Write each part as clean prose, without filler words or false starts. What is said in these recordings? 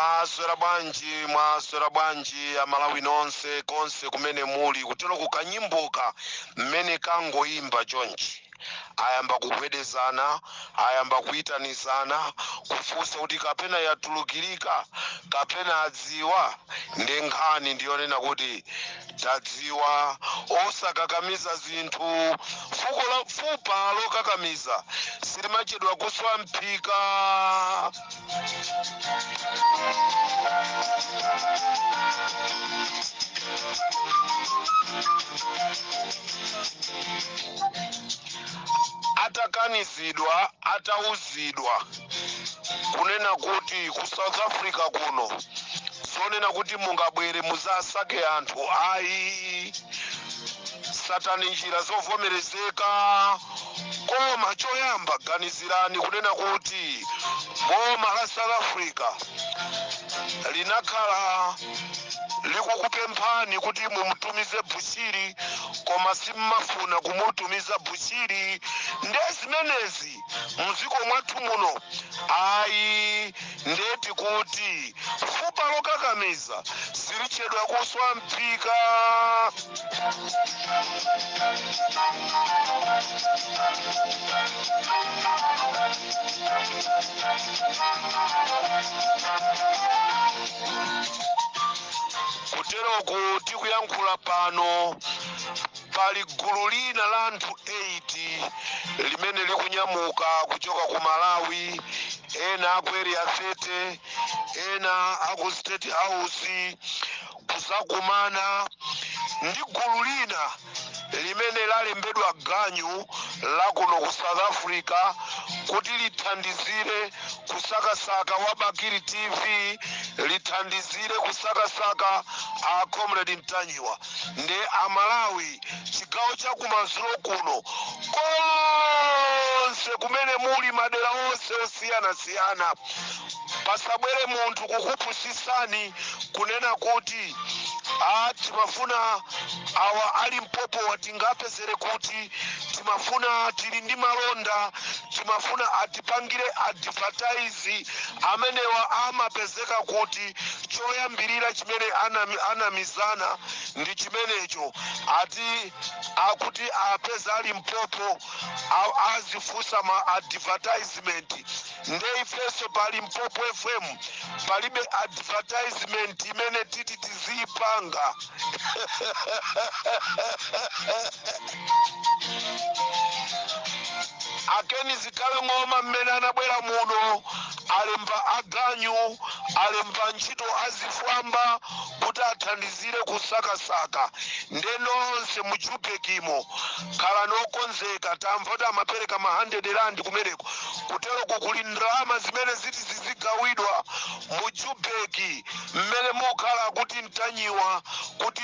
Mwaswera bwanji, mwaswera bwanji Amalawi nonse konse kumene muli? Kutero kukanyimboka mmene kangoyimba chonchi, ayamba kugwedezana, ayamba kuyitanizana, kufunsa kuti kapena yatulukirika, kapena adziwa. Ndi nkhani ndiyonena kuti tadziwa, osakakamiza zinthu. Fuko la fupa lokakamiza silimachedwa kuswa mphika. Atakanizidwa, atauzidwa kunena kuti ku South Africa kuno zonena kuti mungabwere muzasake anthu ayi, satani njira zovomerezeka. Koma choyamba ganizirani kunena kuti boma la South Africa linakhala likukupemphani kuti mumutumize Bushiri, koma simmafuna kumutumiza Bushiri. Nde zimenezi mdziko mwathu muno ayi. Ndeti kuti fupa lokakamiza silichedwa kuswa mphika. Kuteroku tikuyankhula pano pali gulu lina la anthu 8 limene likunyamuka kuchoka ku Malawi, ena aku Area 30, ena aku State House, kuzakumana ndi gulu lina limene lalembedwa ganyu la kuno ku South Africa kuti lithandizire kusakasaka wa Bakili TV, lithandizire kusakasaka a Comrade Ntanyiwa. Ndi Amalawi chigawo cha kumadzulo kuno, konse kumene muli, madera onse osiyanasiyana, pasabwere munthu kukupusisani kunena kuti a timafuna awa ali mpopo tingapezere kuti timafuna, tili ndi malonda, timafuna atipangire advertise. Amenewa amapezeka kuti choyambirira chimene anamizana ndi chimenecho, ati akuti apeza ali mpopo azifunsa ma advertisement. Nde ifenso pa Limpopo FM palibe advertisement imene titi tiziyipanga. Akeni Zikhale Ng'oma mmene anabwera muno alemba aganyu, alemba ntchito azifwamba kuti athandizire kusakasaka. Nde nonse mu Jubekimo khalani okonzeka. Tamva kuti amapereka ma 100 rand kumeneko. Kuteroko kuli ndalama zimene ziti zizigawidwa mu Jubeki mmene mukhala kuti Ntanyiwa kuti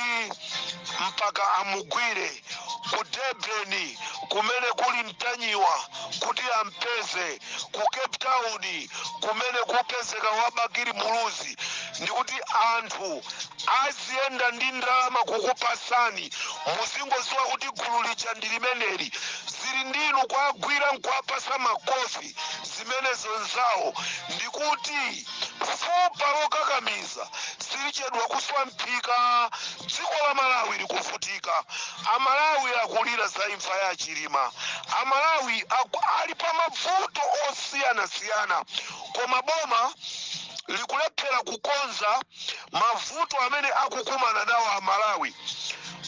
mpaka amugwire, ku Durban kumene kuli Ntanyiwa kuti ampeze, ku Cape Town kumene kupezeka wa Bakili Muluzi, ndikuti anthu aziyenda ndi ndalama kukupasani, muzingoziwa kuti gulu lija ndi limeneli. Zili ndinu kwagwira nkuwapasa makofi, zimenezo nzawo. Ndikuti fupa lokakamiza silichedwa kuswa mphika. Dziko la Malawi likuvutika, Amalawi akulira za imfa ya Chilima, Amalawi ali pa mavuto osiyanasiyana, koma boma likulephera kukonza mavuto amene akukumana nawo Amalawi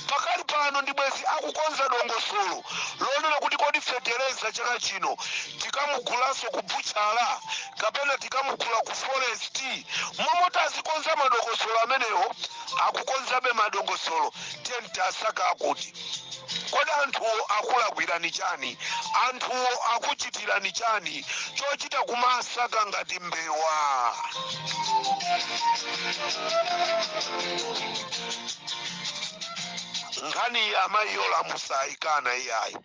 pakali pano. Ndi bwezi akukonza dongosolo lonena kuti kodi fetereza chaka chino tikamugulanso ku butchala kapena tikamugula ku forest? Momoti azikonza madongosolo amenewo, akukonzabe madongosolo. Tentasaka akuti kodi anthuwo akulakwirani chani? Anthuwo akuchitirani chani chochita kumasaka ngati mbewa? Nkhani ya amayi Yola musayikana iyayi.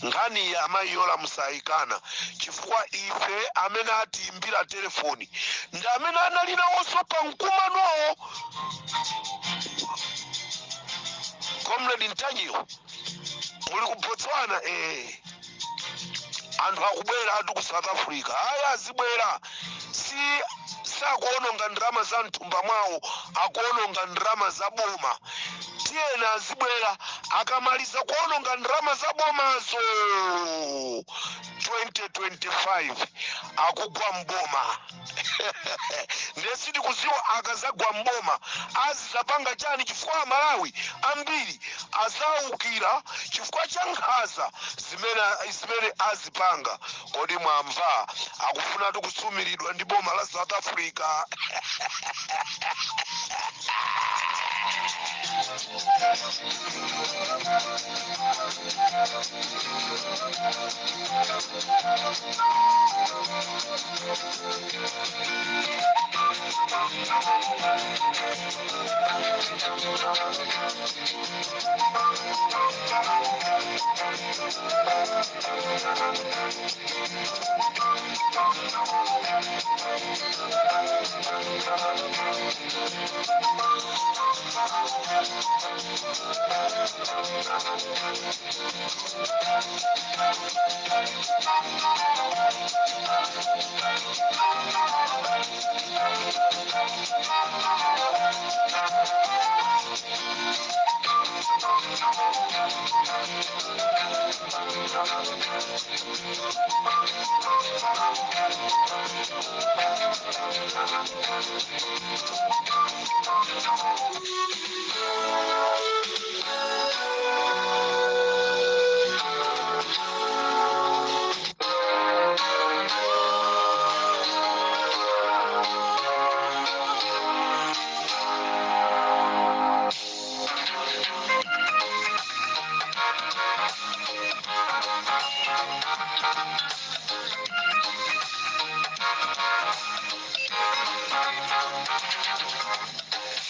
Nkhani ya amayi Yola musayikana, chifukwa ife amene atiimbira telefoni ndi amene anali nawonso pa mkumanowo. Comrade Ntanyiwa, muli ku Botswana? Anthu akubwera atu ku South Africa. Aya, azibwera, si Sakuononga ndalama za mthumba mwawo, akuononga ndalama za boma. Tiyena azibwera akamaliza kuononga ndalama za bomazo, 2025 akugwa mboma. Ndiye sitikuziwa akazagwa mboma azizapanga chani, chifukwa Amalawi ambiri azaukira chifukwa cha nkhanza zimene azipanga. Kodi mwamva? Akufunatu kusumiridwa ndi boma la South Africa.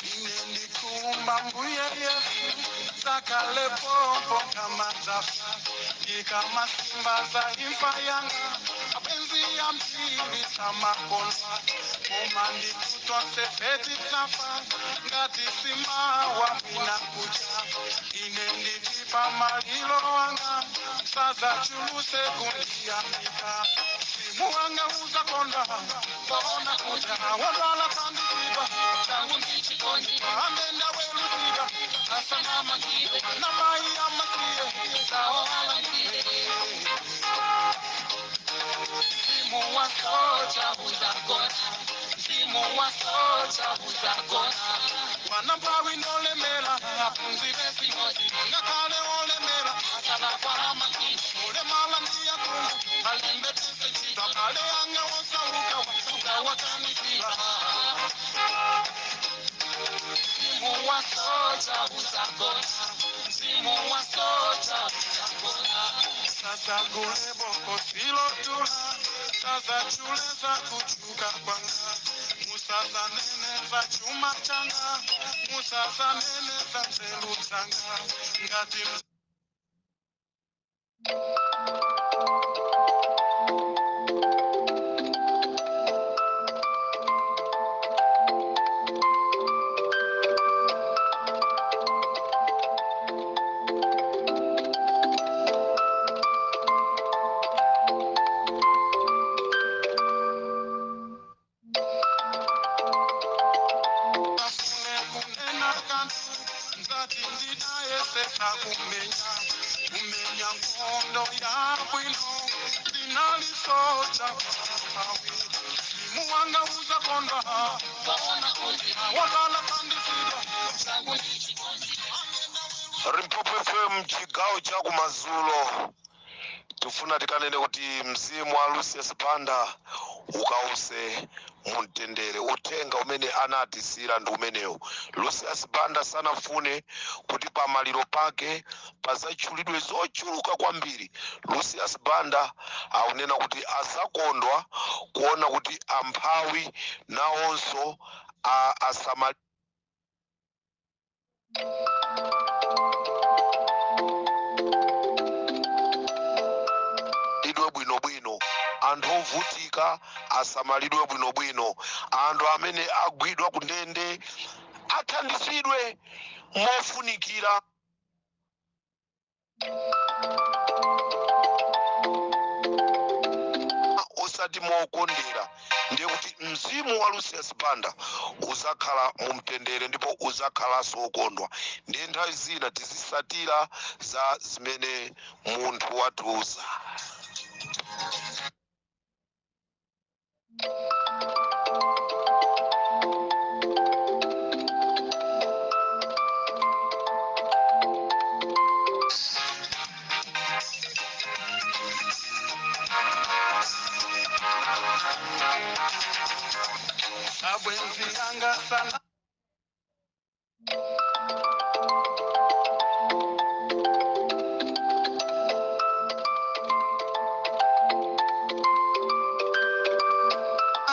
Ine ndikumba Mbuye Yesu sakale pompo kamadzafa ndikamasimba za imfa yanga, apenzi ya mbiri samakonza koma ndikutonse petitsafa ngati simawa mwina kucha. Ine nditi pamalilo wanga sazachuluse kundiyamika, simu wanga uzakonda waona kucha wodwala tandisiba changu amenda weluzida na mai amasiye saoalangile mzimu wa soja uzagona, mzimu wa soja uzagona, wanampawi ndolemera apunzire simozi ngakhale olemera olemala ndiyakungu alembetese kale anga wosauka wasuka wakanisira mzimu wa soja uzagona, mzimu wa soja uzagona. Sasa gule boko silotula, sasa chuleza kuchuka kwanga, musasa neneza chuma changa, musasa neneza nzeru zanga ngati afune kunena kanthu nzati ndidayesesa kumenya kumenya nkhondo yabwino, ndinalisoja pawi simu wanga uzakondwa wodala tandisida. Limpopo FM, chigawo cha kumadzulo, tifuna tikanene kuti mzimu wa Lucius Banda ukause mumtendere. Uthenga umene anatisira ndi umenewu. Lucius Banda sanafune kuti pamaliro pake pazatchulidwe zochuluka kwambiri. Lucius Banda akunena kuti azakondwa kuona kuti amphawi nawonso asamalidwe bwinobwino, anthu ovutika asamalidwe bwinobwino, anthu amene agwidwa ku ndende athandizidwe mofunikira, osati Osati mokondera. Ndiye kuti mzimu wa Lucius Banda uzakhala mu mtendere ndipo uzakhalanso wokondwa. Ndiye nthawi zina tizisatira za zimene munthu watiuza. Abwenzi anga sana.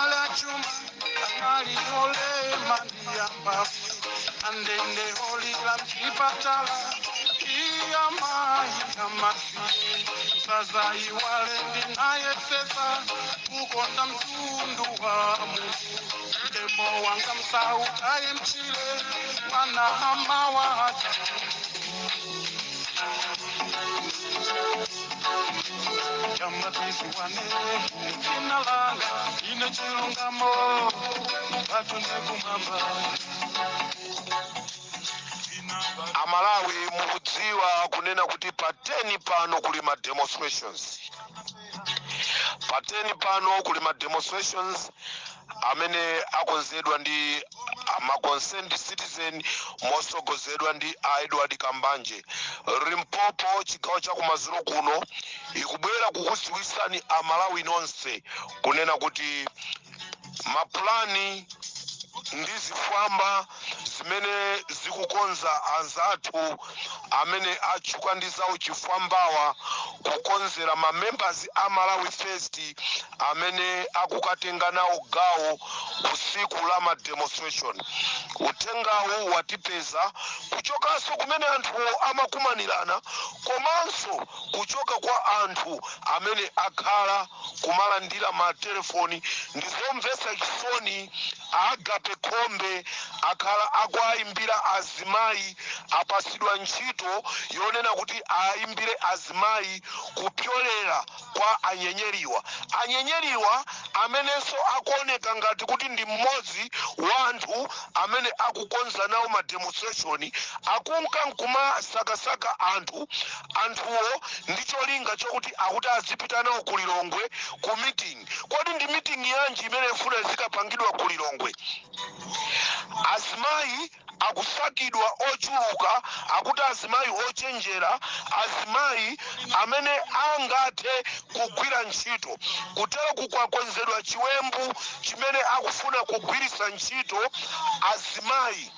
Ala chuma anali olema ndiyambavi andende olila mchipatala iyamayi amasiye msazaiwale ndinayesesa kukonda mtundu wa munthu mtembo wanga msautaye mchile mwana amawaja. Chambatisiwane dzina langa ine chilungamo patu ndikumwamba. Amalawi, mukudziwa kunena kuti pa 10 pano kuli ma demonstrations. Pa 10 pano kuli ma demonstrations amene akonzedwa ndi ma Concerned Citizen mosogozedwa ndi a Edward Kambanje. Limpopo, chigawo cha kumadzulo kuno, ikubwera kukudziwitsani Amalawi nonse kunena kuti mapulani ndi zifwamba zimene zikukonza anzathu amene atchuka ndi zawo chifwambawa kukonzera ma members a Malawi First amene akukatenga nawo gawo kusiku la ma demonstration. Uthengawu watipeza kuchokanso kumene anthuwo amakumanirana, komanso kuchoka kwa anthu amene akhala kumalandira matelefoni. Ndizomvetsa chisoni, Agape Khombe akhala akuayimbira azimayi, apasidwa ntchito yonena kuti ayimbire azimayi kupyolera kwa anyenyeriwa. Anyenyeriwa amenenso akuoneka ngati kuti ndi mmodzi wa anthu amene akukonza nawo ma demonstration, akunka nkumasakasaka anthu, anthuwo ndi cholinga chokuti akuti azipita nawo ku Lilongwe ku meeting. Kodi ndi meeting yanji imene ifuna zikapangidwa ku Lilongwe? Azimayi akusakidwa ochuluka, akuti azimayi ochenjera, azimayi amene angathe kugwira ntchito. Kutero kukwakonzedwa chiwembu chimene akufuna kugwiritsa ntchito azimayi,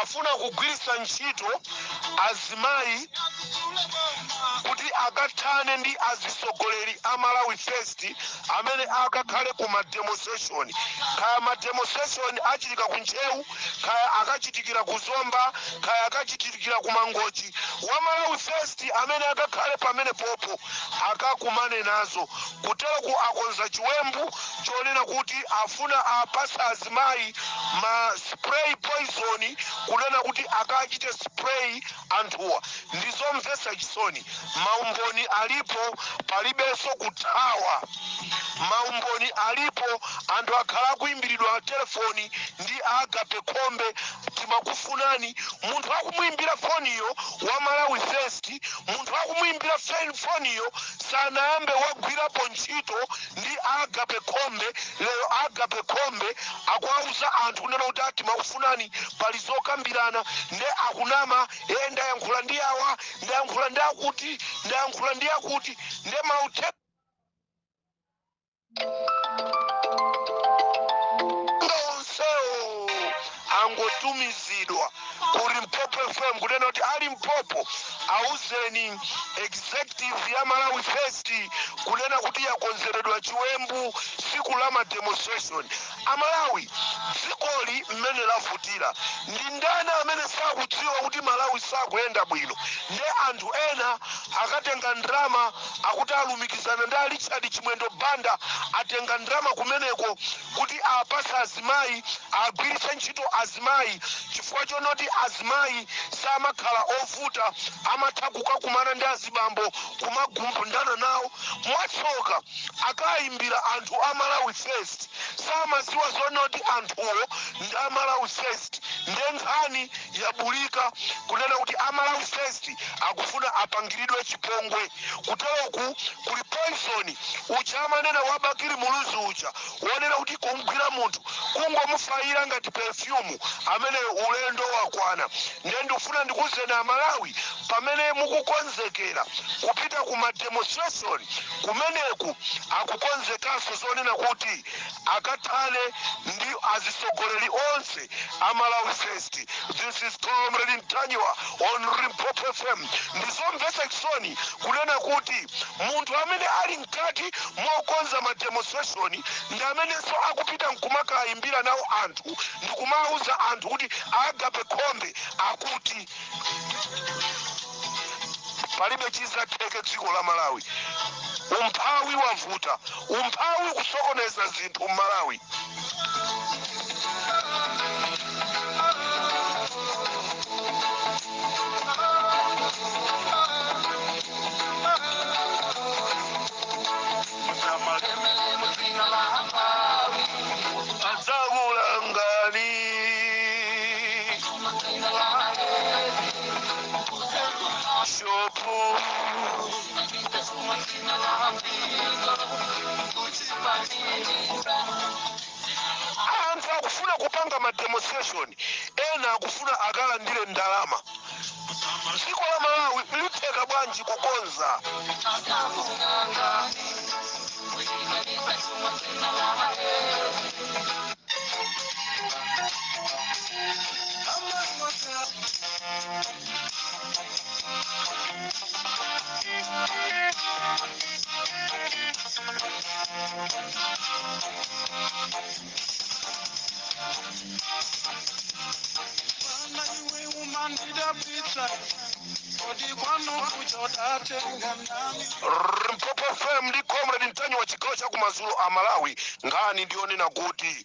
afuna kugwiritsa ntchito azimayi kuti akathane ndi azisogoleri a Malawi First amene akakhale ku ma demonstration. Kaya ma demonstration achitika ku Ntcheu, kaya akachitikira ku Zomba, kaya akachitikira ku Mangochi, wa Malawi First amene akakhale pamene popo akakumane nazo. Kutero ku akonza chiwembu chonena kuti afuna apasa azimayi ma spray poison, kunena kuti akachite spray anthuwa. Ndizomvetsa chisoni. Maumboni alipo, palibenso kuthawa. Maumboni alipo, anthu akhala akuyimbiridwa telefoni ndi Agape Khombe, "Timakufunani." Munthu akumuyimbira foniyo wa Malawi First, munthu akumuyimbira foniyo sanayambe wagwirapo ntchito ndi Agape Khombe. Lero Agape Khombe akuauza anthu kunena kuti timakufunani, pali zokambirana. Nde akunama, "E, ndayankhula ndi awa, ndayankhula ndi akuti, ndayankhula ndi akuti." Nde mauthenga onsewo angotumizidwa ku Limpopo FM kunena kuti ali Limpopo auzeni executive ya Malawi First kunena kuti yakonzeredwa chiwembu siku la ma demonstration. Amalawi, dzikoli mmene lavutira, ndi ndani amene sakudziwa kuti Malawi sakuyenda bwino? Nde anthu ena akatenga ndrama, akuti alumikizana ndi a Richard Chimwendo Banda, atenga ndrama kumeneko kuti apase azimayi, agwiritse ntchito azimayi, chifukwa chonoti Azimayi samakhala ovuta, amatha kukakumana ndi azibambo kumagundana nawo. Mwatsoka akayimbira anthu a Malawi First, samaziwa zonoti anthuwo ndi a Malawi First. Ndiye nkhani yabulika kunena kuti a Malawi First akufuna apangiridwe chipongwe. Kuteroku kuli poison uja amanena wa Bakili Muluzi uja, wonena kuti kumgwira munthu kungomufayira ngati perfume, amene ulendo wakwana. Ndiye ndikufuna ndikuwuzeni Amalawi, pamene mukukonzekera kupita ku ma demonstration, kumeneku akukonzekanso zonena kuti akathane ndi azisogoleri onse a Malawi First. This is Comrade Ntanyiwa on Limpopo FM. Ndizomvetsa chisoni kunena kuti munthu amene ali mkati mokonza ma demonstration ndi amenenso akupita nkumakayimbira nawo anthu ndikumawuza anthu kuti agape khombe, akuti palibe chizatheke. Dziko la Malawi umphawi wavuta, umphawi kusokoneza zinthu m'Malawi. Adzakulangani. Shopu. Anthu akufuna kupanga ma demonstration, ena akufuna akalandire ndalama. Dziko la Malawi litheka bwanji kukonza? Mwana iwe umandidabwitsa, kodi kwanu kuchodatenga ndani? Limpopo FM ndi Comrade Ntanyiwa wa chigawo cha kumadzulo a Malawi. Nkhani ndionena kuti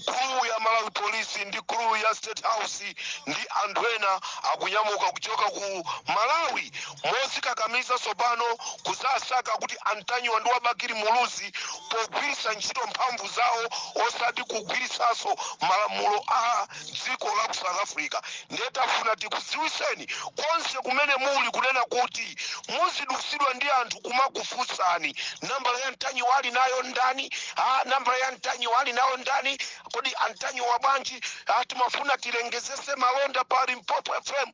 crew ya Malawi Police ndi crew ya State House ndi anthu ena akunyamuka kuchoka ku Malawi mozikakamiza tsopano kuzasaka kuti Antanyiwa ndi wabakiri Muluzi pogwiritsa ntchito mphamvu zawo, osati kugwiritsanso malamulo a dziko la ku South Africa. Ndiye tafuna tikudziwiseni konse kumene muli kunena kuti muzidusidwa ndi anthu kumakufunsani nambala ya Ntanyiwa ali nayo ndani? Ah, nambala ya Ntanyiwa ali nayo ndani? Kodi Antanyiwa bwanji? Ah, timafuna tilengezese malonda pa Limpopo FM.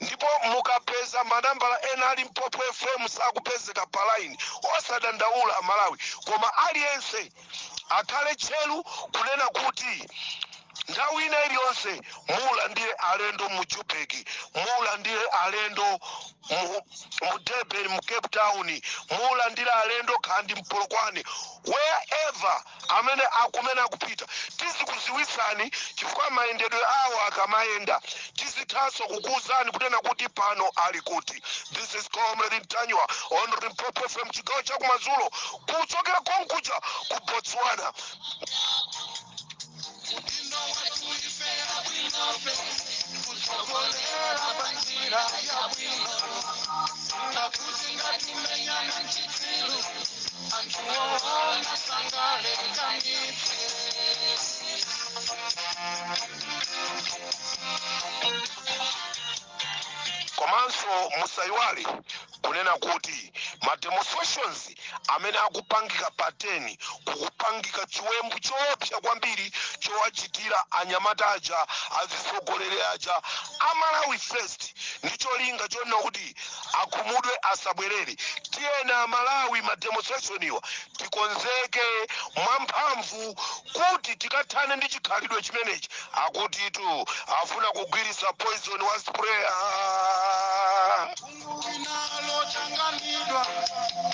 Ndipo mukapeza manambala ena a Limpopo FM sakupezeka pa line, osadandaula Amalawi, koma aliyense akhale tcheru kunena kuti nthawi ina iliyonse mulandire alendo mu Joburg, mulandire alendo mu Durban, mu Cape Town, mulandire alendo kandi mPolokwane, wherever amene akumene akupita, tizikuziwisani, chifukwa mayendedwe awo akamayenda tizithanso kukuwuzani kunena kuti pano ali kuti. This is Comrade Ntanyiwa on Limpopo FM, chigawo chakumadzulo, kuchokera konkuja ku Botswana. Udindo watu ife yabwinofe kutsogolera panjira yabwino, pakuti ngatimenyana nchitsiru anthu woona sangale kanife. Komanso musayiwale kunena kuti ma demonstrations amene akupangika pa 10, kukupangika chiwembu choopsa kwambiri chowachitira anyamata aja, azitsogoleri aja a Malawi First, ndi cholinga chonena kuti akhumudwe, asabwerere. Tiyena Malawi, ma demonstration iwa tikonzeke mwamphamvu kuti tikathane ndi chikhalidwe chimenechi. Akutitu afuna kugwirisa poison wa sprayer. Kungu linalochanganidwa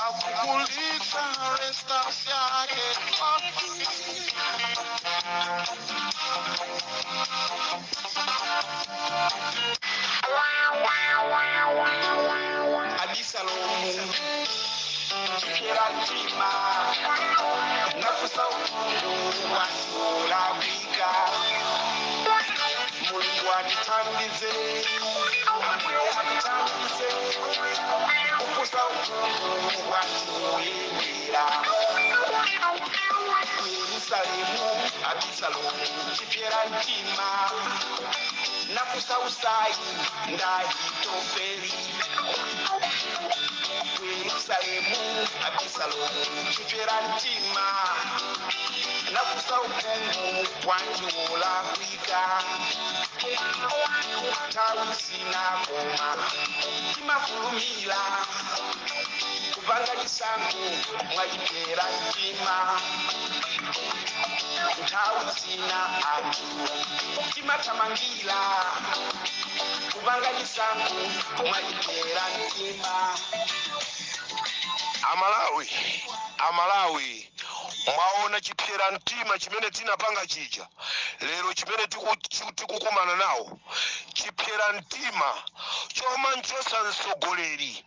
akugulitsa rest house yake. Abisalomu chipyera mtima nafusa ufungu wasiwolakwika. Mulungu atithandize, Ambuye atithandize, kufusa uphungu watiyendera. Ku Yerusalemu Abisalomu chipyera mtima nafusa Husayi ndi Ahitofeli. Ku Yerusalemu Abisalomu chipyera mtima nafusa uphungu wanji wolakwika. Nthawi zina koma timafulumira kupanga chisankho mwachipyera mtima. Nthawi zina anthu timathamangira kupanga chisankho mwachipyera mtima. Amalawi, Amalawi, mwaona chipyera mtima chimene tinapanga chija lero, chimene tikukumana nawo, chipyera mtima chomanchosa mtsogoleri,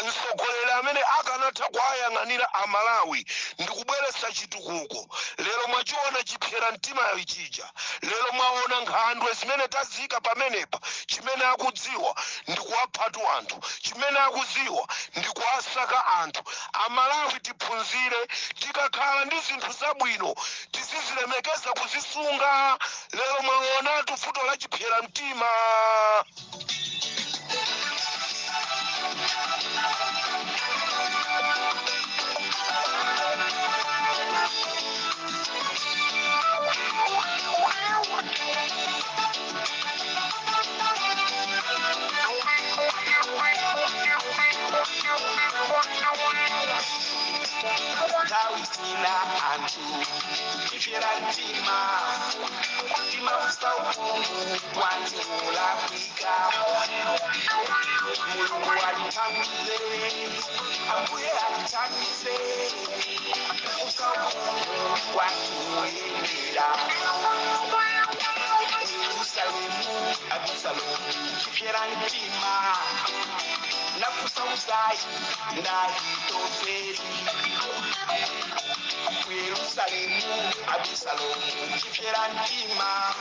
mtsogoleri amene akanatha kuwayang'anira Amalawi ndikubweretsa chitukuko. Lero mwachiona chipyera mtima chija. Lero mwaona nkhandwe zimene tazika pamenepa. Chimene akudziwa ndikuwaphatu anthu, chimene akudziwa ndikuwasaka anthu. Amalawi, tiphunzire, tikakhala ndi zinthu zabwino tizizilemekeza, kuzisunga. Lero mwaonatu vuto la chipyera mtima. Nthawi zina anthu tipyera mtima, timafusa uphungu wanji wolakwika. Mulungu atithandize, Ambuye atithandize, kufusa uphungu wanji woyendera. Yerusalemu Abisalomu chipyera mtima nafusa Husayi ndi Ahitofeli. Ku Yerusalemu Abisalomu chipyera mtima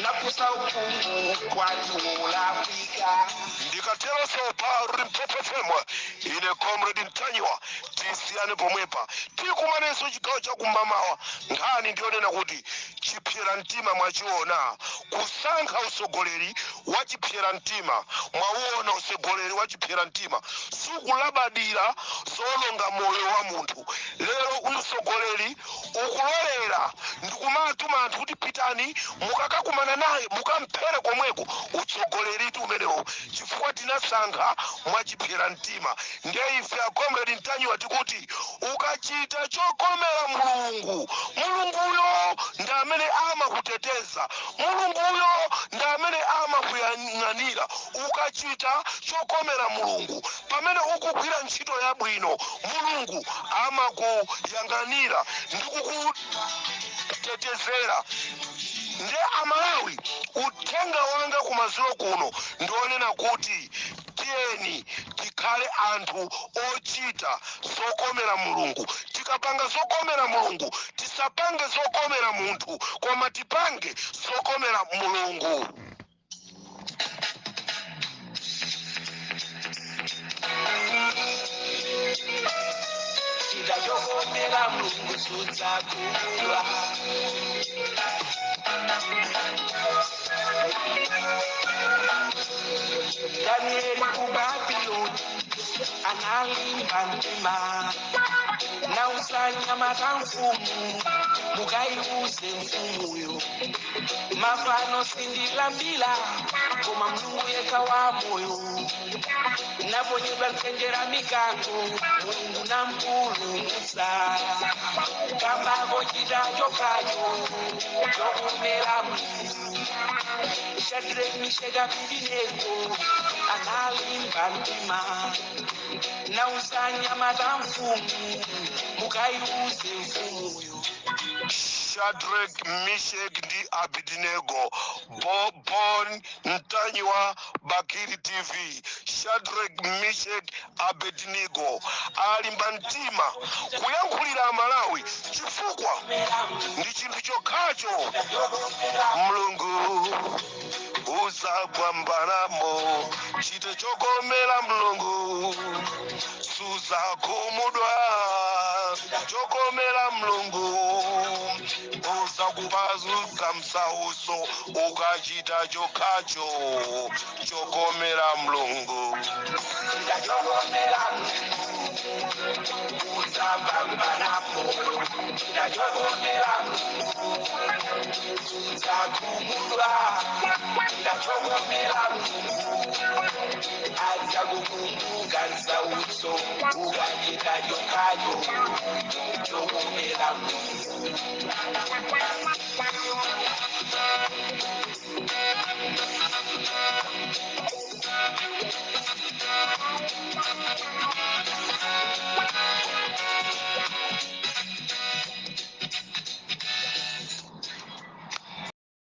nafusa uphungu wanji wolakwika. Ndikateronso pa Limpopo FM, ine Comrade Mtanyiwa, tisiyane pomwepa, tikumanenso chigawo chakumamawa. Nkhani ndiyonena kuti chipyera mtima mwachiona, kusankha usogoleri wa chipyera mtima. Mwauona usogoleri wa chipyera mtima, sukulabadira zolonga moyo wa munthu. Lero usogoleri ukulolera ndikumatuma anthu kuti pitani mukakakumana naye, mukamphere komweko. Utsogoleritu umenewo, chifukwa tinasankha mwachipyera mtima. Ndiye ife a Comrade Mtanyiwa tikuti ukachita chokomera Mulungu, Mulunguyo ndi amene amakuteteza, Mulunguyo ndi amene amakuyang'anira. Ukachita chokomera Mulungu pamene ukugwira ntchito yabwino, Mulungu amakuyang'anira ndi kukutetezera. Ndiye Amalawi, uthenga wanga kumadzulo kuno ndionena kuti tiyeni tikhale anthu ochita zokomera Mulungu. Tikapanga zokomera Mulungu, tisapange zokomera munthu, koma tipange zokomera Mulungu. Chida chokomera Mulungu sudzakhumudwa. Danieli ku Babuloni analimba mtima nauza anyamata mfumu, mukaiuze mfumuyo, mafano sindilambira koma Mulungu yekha wa moyo. Naponyedwa mdzenje la mikango, Mulungu nampulumutsa kamba kochita chokhacho chokomera Mulungu. Shadrach, Meshach, Abednego analimba mtima. Nauza anyamata mfumu, mukaiuze mfumuyo. Shadrach, Meshach ndi Abednego. Bon Mtanyiwa, Bakili TV. Shadrach, Meshach, Abednego alimba mtima kuyankhulira Amalawi, chifukwa ndi chinthu chokhacho Mulungu uzapambanamo. Chite chokomera Mulungu, suzakhumudwa. Chokomera Mulungu, uzakupazuka msauso ukachita chokhacho chokomera Mulungu. Ndachokomera uzapambanapo, ndachokomera zakumulwa, ndachokomera adzakukumbuka nsautso ukachita chokhacho chokomera.